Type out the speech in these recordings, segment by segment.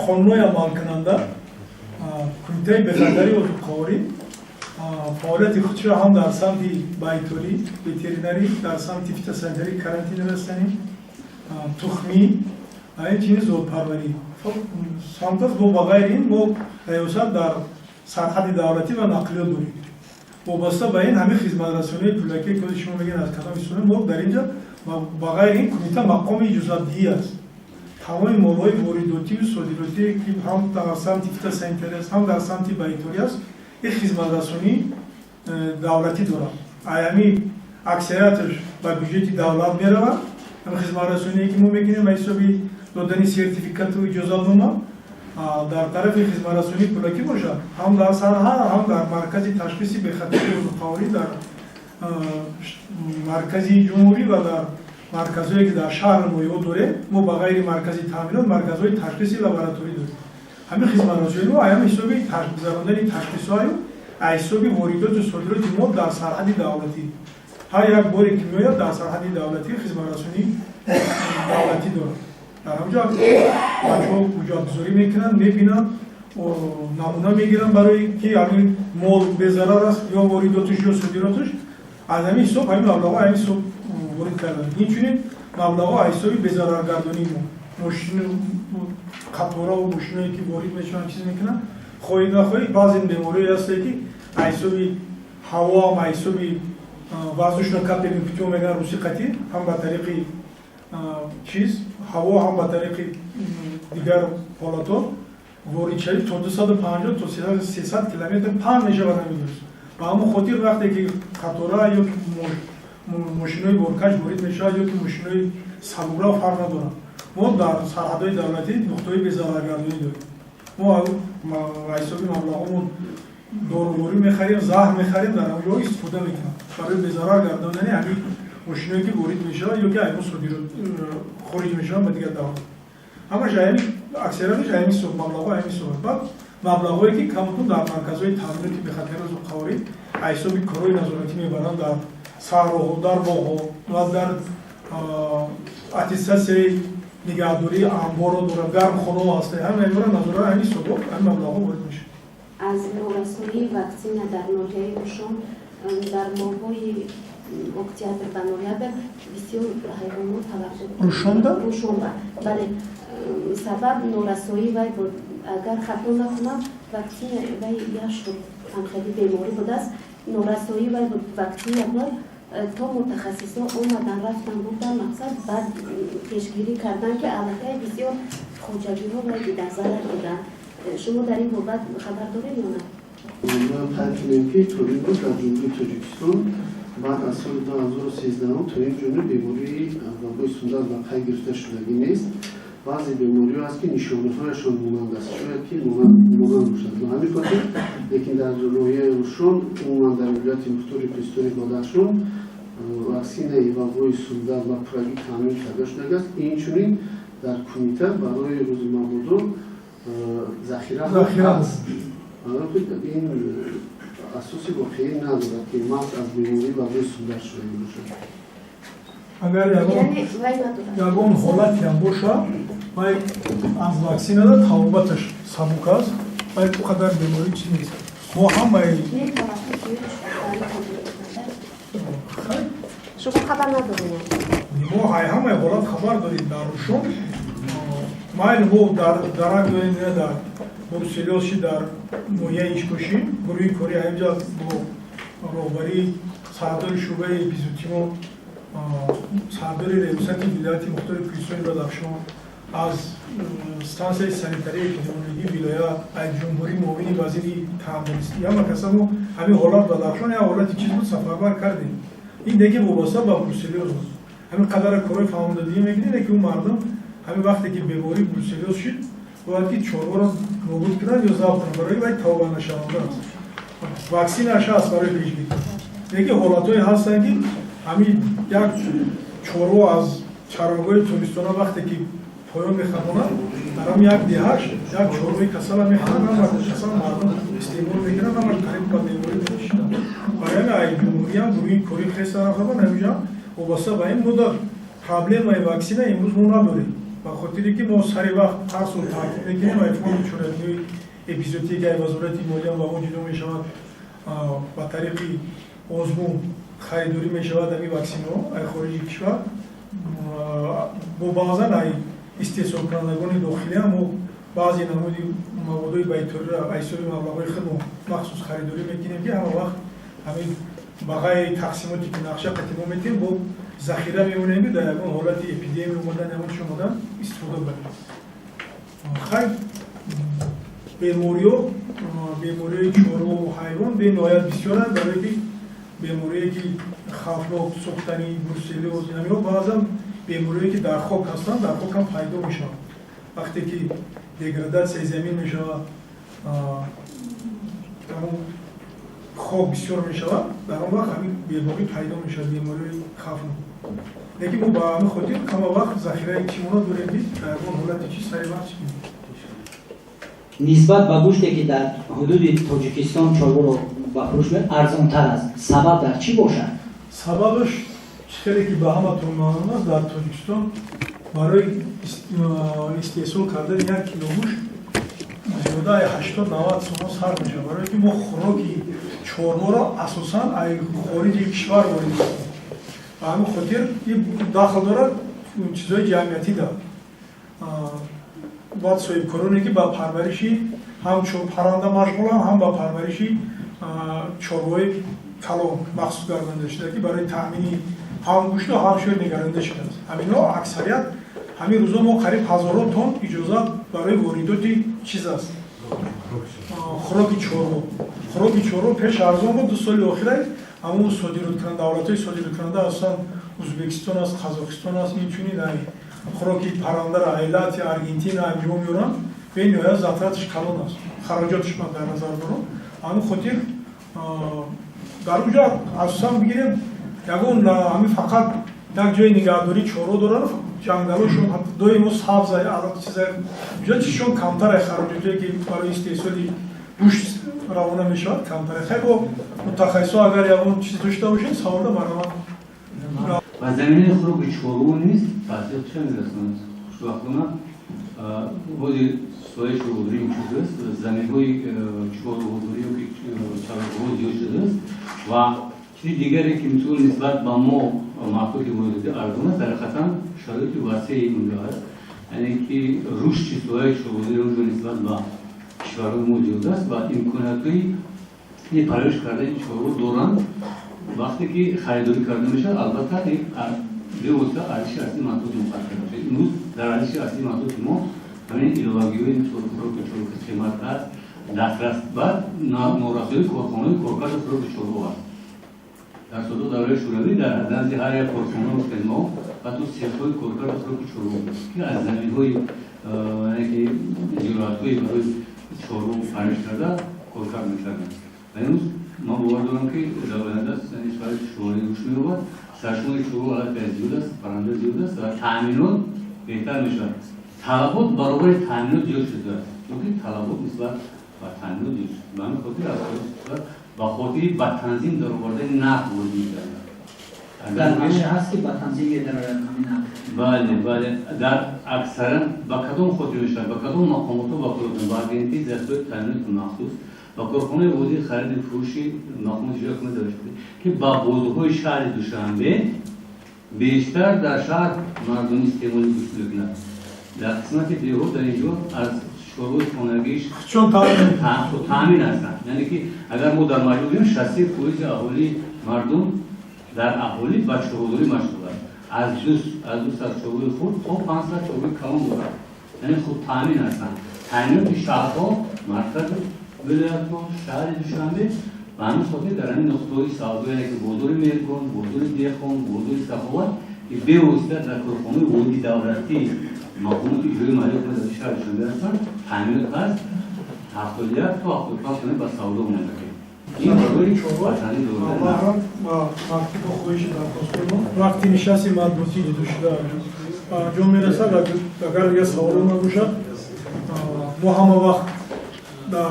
Қонунҳои амалкунанда, Кумитаи бехатарии озуқаворӣ фаъолияти худшро ҳам дар самти байторӣ, ветеринарӣ, дар самти фитосанитарӣ, карантини растанӣ, тухмӣ ва инчунин зотпарварӣ самт аст. Бо ба ғайри ин, мо риёсат дар сарҳади давлатӣ ва нақлиёт дорем. Вобаста ба ин, ҳамин хизматрасонии пулакие, ки шумо мегӯед, аз кадом истифода, мо дар инҷа ба ғайри ин кумита мақоми иҷозатдиҳӣ аст. Тамоми молҳои воридотию содиротие, ки ҳам дар самти фитосанитарӣ аст, ҳам дар самти байторӣ аст, ин хизматрасонии давлатӣ дорад. Аями аксарияташ ба бюҷети давлат меравад. Ҳамин хизматрасоние, ки мо мекунем, ба ҳисоби додани сертификату иҷозатнома. Дар тарафи хизматрасонии пулакӣ бошад, ҳам дар сарҳад, ҳам дар маркази ташхиси бехатарии озуқаворӣ дар маркази ҷумҳурӣ ва дар марказҳое, ки дар шаҳру ноҳияҳо дорем, мо ба ғайри маркази таъминот марказҳои ташхиси лабораторӣ дорем. Ҳамин хизматрасониҳо аями ҳисоби гузарондани ташхисҳою ҳисоби воридоту содироти мо дар сарҳади давлатӣ, ҳар як боре, ки меояд, дар сарҳади давлатӣ хизматрасонии давлатӣ дорад. Дар ҳамҷо бачаҳо ҳуҷҷатгузорӣ мекунанд, мебинанд, намуна мегиранд, барои ки ҳамин мол безарар аст ё воридоташ, ё содироташ. Аз ҳамин ҳисоб ҳамин маблағҳо ҳамин ҳисоб ворид карданд. Инчунин маблағҳо аз ҳисоби безараргардонии мо, мошину қатораву мошиное, ки ворид мешаванд, чиз мекунанд, хоҳӣ нахоҳӣ, баъзе бемориҳое ҳастае, ки аз ҳисоби ҳаво, аз ҳисоби воздушно-капельный путём мегӯянд русӣ қатӣ, ҳам ба тариқи чиз ҳаво, ҳам ба тариқи дигар ҳолатҳо воридшавӣ то 250 то 300 километр паҳн мешавад ҳамин вирус. Ба ҳамон хотир, вақте ки қатора ё ки мошинои боркаш ворид мешавад, ё ки мошинои сабукра, фарқ надорад, мо дар сарҳадҳои давлатӣ нуқтаҳои безараргардонӣ дорем. Мо ҳисоби маблағҳомон доруворӣ мехарем, заҳр мехарем, дар ҳамон ҷо истифода мекунам барои безарар гардондани ҳамин мошиное, ки ворид мешавад ё ки аймо содирот хориҷ мешаванд ба дигар давлат. Ҳамаш аями, аксарияташ аями ҳисоб маблағҳо, аями ҳисоб. Баъд маблағҳое, ки камкун дар марказҳои таъминоти бехатари озуқаворӣ аз ҳисоби корҳои назоратӣ мебаранд, дар саҳроҳо, дар боғҳо ва дар аттестатсияи нигаҳдории анборо дорад, гармхонаҳо ҳаста, ҳама инора назорат, ҳамин ҳисобҳо, ҳамин маблағҳо ворид мешавад. Аз норасоии ваксина дар ноҳияи Рушон дар моҳҳои октябр ба ноябр бисёр ҳайвонот талаф шуд. Рушонда? Рушонда, бале. Сабаб норасоӣ вай буд, агар хато накунам, ваксина вай яшуд, ҳамхели беморӣ будааст, норасоӣ вай буд, ваксина буд. То мутахассисо омадан, рафтан, бурдан, мақсад баъд пешгирӣ кардан, ки аллакай бисёр хоҷагиҳо вай дидан, зарар дидан. Шумо дар ин бобат хабар доред ё на? Бояд қайд кунем, ки то имрӯз дар Ҷумҳурии Тоҷикистон баъд аз соли 2013 то ин ҷониб бемории вабои сумдард ба қайд гирифта шудагӣ нест. Баъзе бемориҳо ҳаст, ки нишонаҳояшон монанд аст, шояд ки монанд бошад. Ба ҳамин хотир, лекин дар ноҳияи Рушон, умуман дар вилояти мухтори кӯҳистони Бадахшон ваксинаи вабои сумдард ба пуррагӣ таъмин карда шудагиаст. Инчунин дар кумита барои рӯзи мабодо захира ҳаст. Ин асоси воқеӣ надорад, ки маҳз аз бемории вабои сумдард шудагӣ бошад. Агар ягон ҳолатиам боша, вай аз ваксинада табобаташ сабук аст, вай ӯ қадар беморӣ чиз нест. Мо ҳамаи Шумо хабар надоред? Мо ҳамаи ҳолат хабар дорем. Дар Рушон майли, мо дар дарак дорем, дар бруселлёз, дар ноҳияи Ишкошим гурӯҳи корӣ ҳаминҷа бо роҳбарии сардори шӯъбаи эпизоотимо, сардори риёсати вилояти мухтори кӯҳистони Бадахшон, аз стансияи санитарии эпидемиологии вилоят, аз ҷумҳурӣ муовини вазири тандурустӣ, ҳама каса мо ҳамин ҳолат Бадахшон як ҳолати чиз буд, сафарбар кардем. Ин деги вобаста ба бруселлёз буд. Ҳамин қадара корҳои фаҳмондадиҳӣ мекунем, ки ӯ мардум ҳамин вақте ки бемории бруселлёз шуд, бояд ки чорворо нобуд кунанд ё забт кунанд, барои вай тавбанашаванда аст. Ваксинаш ҳаст барои пешгирӣ, лекин ҳолатҳое ҳастанд, ки ҳамин як чорво аз чарогоҳи тобистона вақте ки поён мехӯронад, дар ҳам як деҳаш як чорвои касала мехӯранд, ҳама касал мардум истеъмол мекунанд, ҳамаш қариб ба беморӣ мешиданд. Барои ҳамин ай ҷумҳуриям гурӯҳи корӣ хеста рафтан. Ҳаминҷа вобаста ба ин мо дар проблемаи ваксина имрӯз мо надорем. Ба хотире ки мо сари вақт ҳар сол таъкид мекунем ва фонди чорабиниҳои эпизоотие ки вазорати молия ба мо ҷудо мешавад, ба тариқи озмун харидорӣ мешавад ҳамин ваксинаҳо ай хориҷи кишвар. Бо баъзан ай истеҳсолкунандагони дохилиам мо баъзе намуди маводҳои байториро аз ҳисоби маблағҳои худмо махсус харидорӣ мекунем, ки ҳама вақт ҳамин ба ғайри тақсимоте ки нақша қатъи мо метиҳем, бо захира мемонем, ки дар ягон ҳолати эпидемия омадан, ягон чи омадан истифода барем. Хай, бемориҳо, бемориҳои чорвову ҳайвон бениҳоят бисёранд, барое ки бемориҳое ки хавфнок, сӯхтанӣ, бруселлёз, инамиҳо, баъзан бемориҳое ки дар хок ҳастанд, дар хок ҳам пайдо мешаванд. Вақте ки деградатсияи замин мешавад, ҳамон хок бисёр мешавад, дар он вақт ҳамин беморӣ пайдо мешавад, бемориҳои хавфнок. Лекин мо ба ҳамин хотир ҳама вақт захираи чимона дорем, ки дар ягон ҳолати чи сари вақт чӣ. Нисбат ба гӯште, ки дар ҳудуди Тоҷикистон чорворо ба фурӯш меояд, арзонтар аст. Сабаб дар чӣ бошад? Сабабаш хеле ки ба ҳаматон маълум аст, дар Тоҷикистон барои истеҳсол кардани 1 кило гӯшт зиёдаи 80-90 сомон сарф мешавад, барое ки мо хӯроки чорворо асосан ай хориҷи кишвар ворид мекунем. Ба ҳамин хотир дахл дорад чизҳои ҷамъиятӣ да баъд соҳибкороне, ки ба парвариши ҳам парранда машғуланд, ҳам ба парвариши чорвои калон махсус гардонида шуда, ки барои таъмини ҳам гӯшту ҳам шӯр нигаронида шудааст. Ҳаминҳо аксарият ҳамин рӯзо мо қариб ҳазорон тонн иҷозат барои воридоти чиз аст, хӯроки чорво. Хӯроки чорво пеш арзон буд, 2 соли охира ҳамун содироткунанда, давлатҳои содироткунанда, асосан Ӯзбекистон аст, Қазоқистон аст, инчунин хӯроки паррандара айлати Аргентина ҷо меоранд, бениҳоят затраташ калон аст, хароҷоташ ман дар назар дорам. Ҳамин хотир дар уҷа асосан бигирем, ягон ҳамин фақат як ҷои нигаҳдории чорво доранд, ҷангалошон доимо сабз, чиза ҷо чизшон камтар, хароҷотое ки барои истеҳсоли гӯшт равона мешавад, камтар. Хай, бо мутахассисо агар ягон чиз дошта бошед, саволда марҳамат. Ба заминаи хӯроки чорво низ таъсир ча мерасонад. Хушбахтона, ҳозир соҳаи чорводорӣ шудааст, заминҳои чорводорӣ ёки чарогоҳҳо зиёд шудааст. Ва чизи дигаре, ки мисол нисбат ба мо маҳсулоти воридотӣ арзон аст, дар ҳақиқатан шароити васеи унҷо аст, яъне ки рушди соҳаи чорводорӣ онҷо нисбат ба кишварҳои мо зиёд аст ва имкониятҳои парвариш кардани чорво доранд. Вақте ки харидорӣ карда мешавад, албатта, бевосита арзиши аслии маҳсулоти муқаррар карда мешавад. Имрӯз дар арзиши аслии маҳсулоти мо ҳамин иловагиҳои хӯроки чорво қимат аст, дастрас баъд норасоии корхонаҳои коркарди хӯроки чорво аст. Дар солҳо давраи Шӯравӣ дар назди ҳар як корхона фирмаҳо ҳатто сехҳои коркарди хӯроки чорво, ки аз заминҳои, яъне ки зироатҳои барои чорво парвариш карда коркард мекарданд. Ва имрӯз ман бовар дорам, ки дар оянда соҳаи чорворӣ рушд меёбад, саршумори чорво аллакай зиёд аст, парранда зиёд аст ва таъминот беҳтар мешавад. Талабот баробари таъминот зиёд шудааст, чунки талабот нисбат ба таъминот зиёд шуд. Ба ҳамин хотир аз ба хотири ба танзим даровардани нарх ворид мегардад. Дар нақша ҳаст, ки ба танзим медарояд ҳамин нарх? Бале, дар аксаран ба кадом хотир мешавад, ба кадом мақомотҳо ваколат? Ба Агентии дастгоҳи таъминоти махсус, ба корхонаи возии хариду фурӯши мақомоти иҷроияи ҳукумати давлатӣ, ки ба бозорҳои шаҳри Душанбе бештар дар шаҳр мардум истеъмоли гӯшт мекунад. Дар қисмати деҳот, дар ин ҷо аз чорвои хонагиш чун таъмин ҳастанд. Яъне ки агар мо дар маҷмӯъ бигирем, 63% аҳолии мардум дар аҳолӣ ба чорводорӣ машғул аст. Аз 200 чорвои хурд то 500 чорвои калон дорад, яъне худ таъмин ҳастанд. Таъминоти шаҳрҳо, маркази вилоятҳо, шаҳри Душанбе. Ба ҳамин хотир дар ҳамин нуқтаҳои савдо, яъне ки бозори Меҳргон, бозори Деҳқон, бозори Саховат, ки бевосита дар корхонаи воҳиди давлатии мақомоти иҷроии маҳаллии ҳукумати шаҳри Душанбе ҳастанд, таъминот ҳаст, 71 то 75% ба савдо монда. Ин барои ба танзим даровардани нарх. Хоҳиши дархостҳои мо вақти нишасти матбуотӣ ҷудо шуда ба анҷом мерасад. Агар дигар саволо набошад, мо ҳама вақт дар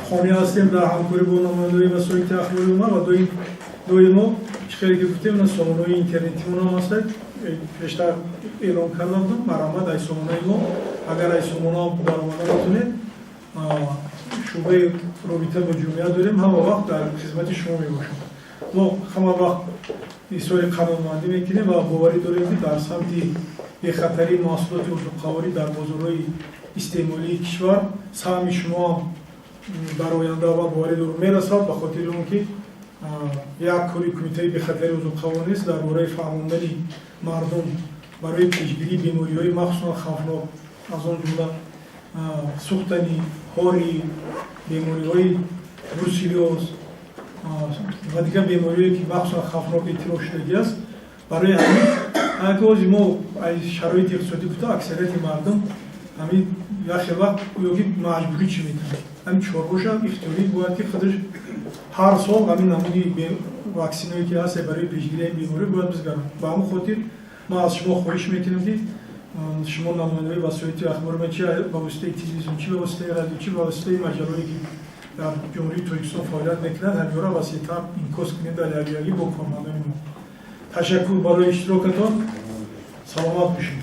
хона ҳастем, дар ҳамкорӣ бо намояндаҳои васоити ахбори омма ва доимо Чӣ хеле ки гуфтем, на сомонаҳои интернетимон ҳам ҳастад, пештар эълон карда будам. Марҳамат, ай сомонаи мо, агар ай сомона баромада натонед, шӯъбаи робита бо ҷомеа дорем, ҳама вақт дар хизмати шумо мебошам. Мо ҳама вақт изҳори қаноатмандӣ мекунем ва боварӣ дорем, ки дар самти бехатарии маҳсулоти озуқаворӣ дар бозорҳои истеъмолии кишвар саҳми шумо ҳам дар оянда ва боварӣ дорум мерасад, ба хотири он ки як кори Кумитаи бехатарии озуқаворӣ нест дар бораи фаҳмондани мардум барои пешгирии бемориҳои махсусан хавфнок, аз он ҷумла сӯхтанӣ, ҳорӣ, бемориҳои бруселлёз ва дигар бемориҳое, ки махсусан хавфнок эътироф шудагӣ аст. Барои ҳамин ҳози мо аз шароити иқтисодӣ гуфта, аксарияти мардум ҳамин як хел вақт ё ки маҷбурӣ чӣ метавонад, ҳамин чорвоша ихтиёрӣ бояд, ки худаш ҳар сол ҳамин намуди ваксиное, ки ҳаст барои пешгирии беморӣ, бояд бизгарад. Ба ҳамон хотир ман аз шумо хоҳиш мекунам, ки шумо намояндаҳои васоити ахбор, чи ба воситаи телевизион, чи ба воситаи радио, чи ба воситаи маҷаллое, ки дар Ҷумҳурии Тоҷикистон фаъолият мекунад, ҳамёра васеътар инъикос кунед дар якҷоягӣ бо кормандони мо. Ташаккур барои иштирокатон, саломат бошед.